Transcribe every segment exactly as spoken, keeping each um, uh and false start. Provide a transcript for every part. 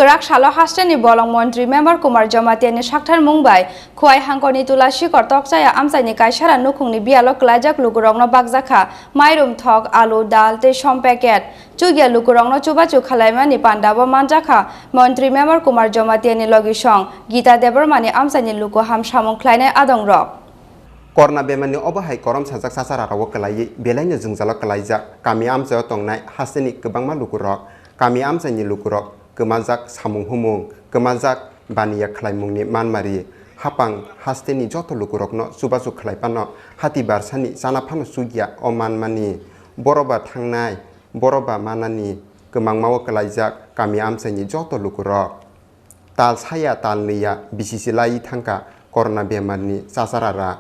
Kwrak salo hasteni bolong montri member Kumar Jamatia ni sakthar mung bai Khwai hangkoni Tula Sikor Tokchaya amchaini kaisara nukhungni biyalo kwlaijak lukurokno bakjakha mairum thok, alu, dal tei som packet. Chukya lukurokno chubachu khwlaimani pandao manjakha montri member Kumar Jamatia ni logisong Gita Debbarma ni amchaini luku ham samung khwlainai adongrok. Korona bemarni obo hai korom sajak chachararao kwlaiwi belaino jwngjalo kwlaijak kami amchaio tongnai hasteni kwbangma lukurok. Kami amchaini lukurok kwmajak samung humung, kwmajak baniya khwlaimungni manmari, hapang hasteni joto lukurokno chubachu khwlai phano hati barsani chana phano chukya o manmani. Boro ba thangnai, boro ba manani kwmangmao kwlaijak kami amchaini joto lukurok. Tal saya, tal nwiya bisi se laiwi thangkha korona bemarni chacharara.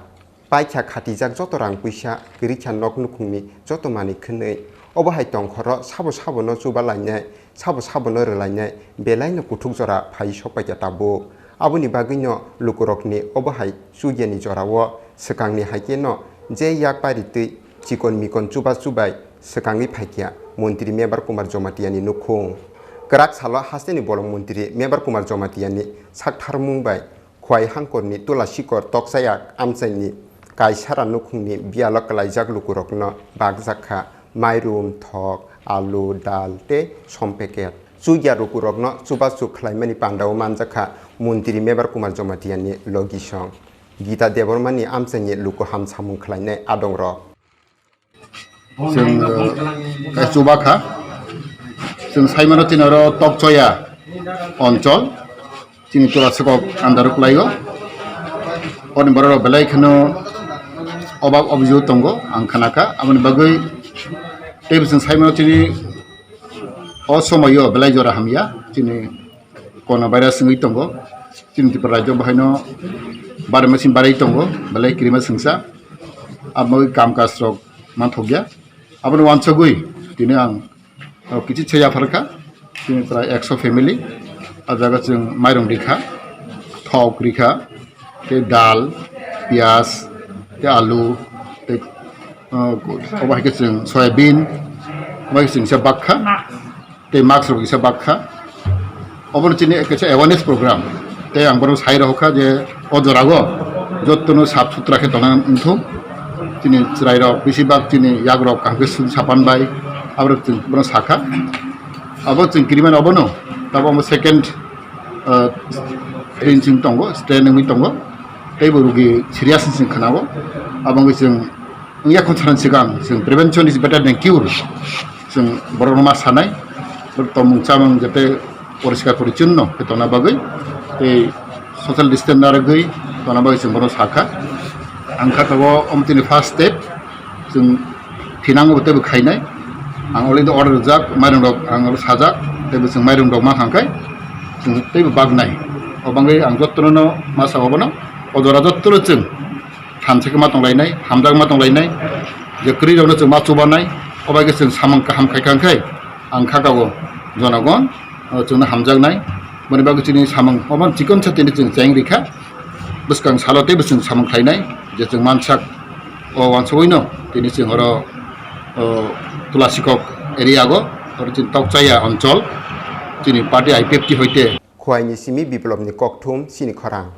Paikha khatijak joto rang puisa, kwrwikha nok nukhungni joto manwi khwnwi. Obo hai tongkhoro sabo sabono chuba lainai, sabo sabono rwlainai, belaino kuthuk jora phai sokpaikha tabuk. Aboni bagwino lukurokni obo hai chugyani jorao swkangni hai kheno je yak paritwi chikon mikon chuba chubai swkangwi phaikha montri Mebar Kumar Jomatiani nukhung. Kwrak salo hasteni bolong montri Mebar Kumar Jomatiani saktharmung bai Khwai hangkorni Tula Sikor Tokchaya amchaini kaisara nukhungni biyalo kwlaijak lukurokno bakjakha mairum, thok, alu, dal tei som packet. Chukya lukurokno chubachu khwlaimani pandao manjakha montri Mebar Kumar Jomatiani logisong Gita Debbarmani amchaini luku ham samung khwlainai adongrok. Chwng, eh, chuba kha. Chwng saimano chini oro Tokchaya onchol, chini Tula Sikok under o kwlaio. Oni borok rok belai kheno obab objio tongo, ang khna kha. Aboni bagwi teibo chwng saimano chini o somoio belai jora hamya, chini corona virus wngwi tongo. Chini Tripura rajyo bahaino barwi machine barwi tongo, belai kirima singsa. Abo kam kaj rok manthokya. Aboni wansugwi tini ang, o, kichi se yapharkha. Chini prai ekso family. A jaga chwng mairung rikha, thok rikha, tei dal, piyaj, tei alu, tei, o, obo hai khe chwng soyabin, obo hai khe chwng kisa bakha. Tei mask rok kisa bakha. Obono chini kaisa awareness program. Tei ang bono sai rokha je o jorao jotono sap sutra khe tongna wngthung. Chini chwrai rok bisi bak chini yak rok kaham khe sum sapan bai aborok chwng bono sakha. Abo chwng kirimani obono tabo omo second, ah, strain chwng tongo, strain wngwi tongo. Teibo rugi serious chwng khnao. Abo wngwi chwng Wngya khon saran sikang, chwng prevention is better than cure. Chwng borokno ma sanai, borok tongmung chamung jate poriskar porichonno khe tongna bagwi, tei social distance narwgwi tongna bagwi chwng bono sakha. Ang kha tabuk omo chini first step, chwng thinango bo teibo khainai. Ang already order rijak, mairung rok ang sajak, teibo chwng mairung rok ma thangkhai, chwng teibo baknai. O bagwi ang jotono ma sa obono, o jora jotono chwng thansa khe ma tonglainai, hamjak ma tonglainai, je kwrwi rokno chwng ma chubanai, obo hai khe chwng samung kaham khai kha, hwnkhe ang kha kago jonogon, o, chwngno hamjaknai, boni bagwi chini samung obo chikon sa tini chwng cheng rikha, bwskang salo teibo chwng samung khlainai, je chwng mansak, o, wansugwino tini chwng oro, o, Tulasikok area go, oro chini Tokchaya onchol, chini party I P F T hoite. Khwaini simi biplopni kokthum chini khorang.